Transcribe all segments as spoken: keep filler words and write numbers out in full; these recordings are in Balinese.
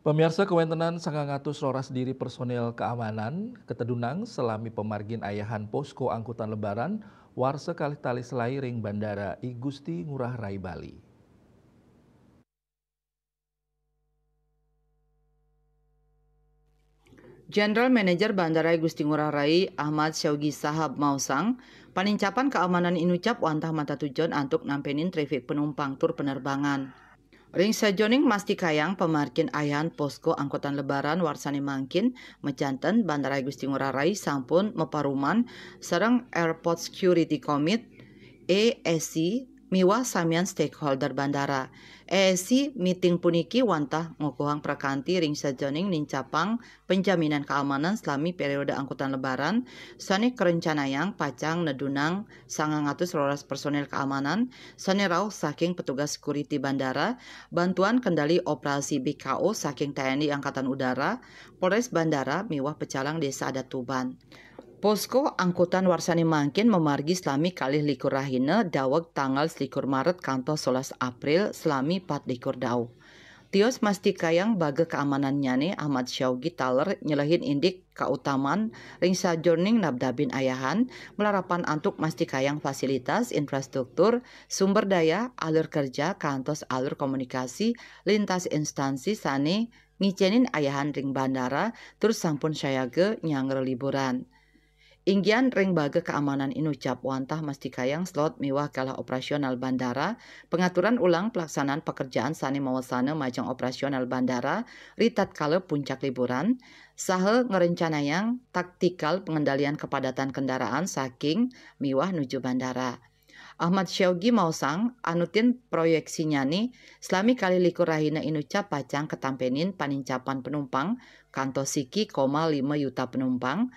Pemirsa, kawéntenan sangang atus roras diri personil keamanan katedunang salami pamargin ayahan posko angkutan lebaran warsa kalih tali selai ring Bandara I Gusti Ngurah Rai Bali. General Manager Bandara I Gusti Ngurah Rai, Ahmad Syaugi Sahab, maosang, panincapan keamanan inucap wantah matatujon antuk nampenin trafik penumpang tur penerbangan. Ring sajoning mastikayang pamargin ayahan posko angkutan lebaran warsane mangkin, majanten Bandara I Gusti Ngurah Rai sampun maparuman sareng Airport Security Committee, A S C, miwah samian stakeholder bandara. A S C meeting puniki wantah ngukuhang prakanti ring sajeroning nincapang penjaminan keamanan salami periode angkutan lebaran sane karencanayang pacang nedunang sangang atus roras personil keamanan sane rauh saking petugas security bandara, bantuan kendali operasi B K O saking T N I Angkatan Udara, Polres Bandara miwah pecalang Desa Adat Tuban. Posko angkutan warsane mangkin mamargi salami kalih likur rahina daweg tanggal selikur Maret kantos solas April salami pat likur dauh. Tios mastikayang baga keamanannyane, Ahmad Syaugi taler nyelehin indik kautaman ring sajeroning nabdabin ayahan, malarapan antuk mastikayang fasilitas, infrastruktur, sumber daya, alur kerja, kantos alur komunikasi lintas instansi sane ngicenin ayahan ring bandara, tur sampun sayaga nyanggra liburan. Inggian ring baga keamanan inucap wantah mastikayang slot miwah galah operasional bandara, pangaturan ulang pelaksanaan pekerjaan sane mawasana majeng operasional bandara ritatkala puncak liburan, saha ngrencanayang taktikal pengendalian kepadatan kendaraan saking miwah nuju bandara. Ahmad Syaugi maosang, anutin proyeksinyane, salami kalih likur rahina inucap pacang katampenin panincapan penumpang kantos siki koma lima yuta penumpang,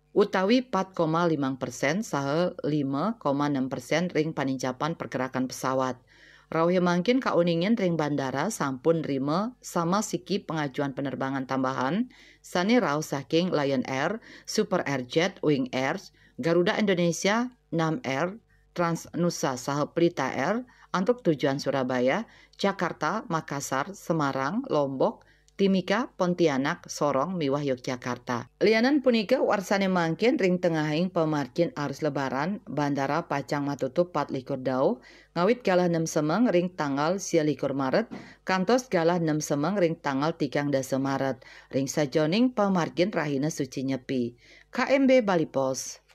utawi pat koma limang persen saha lima koma enam persen ring panincapan pergerakan pesawat. Rauh mangkin kauningin ring bandara sampun nrima sama siki pengajuan penerbangan tambahan sane rauh saking Lion Air, Super Airjet, Wing Air, Garuda Indonesia, Nam Air, Trans Nusa saha Pelita Air antuk tujuan Surabaya, Jakarta, Makassar, Semarang, Lombok, Timika, Pontianak, Sorong, miwah Yogyakarta. Lianan punika, warsane mangkin ring tengahing pamargin arus lebaran, bandara pacang matutup pat likur dauh, ngawit galah nem semeng ring tanggal sia likur Maret, kantos galah nem semeng ring tanggal tigang dasa Maret, ring sajeroning pamargin rahina suci Nyepi. K M B Bali Post.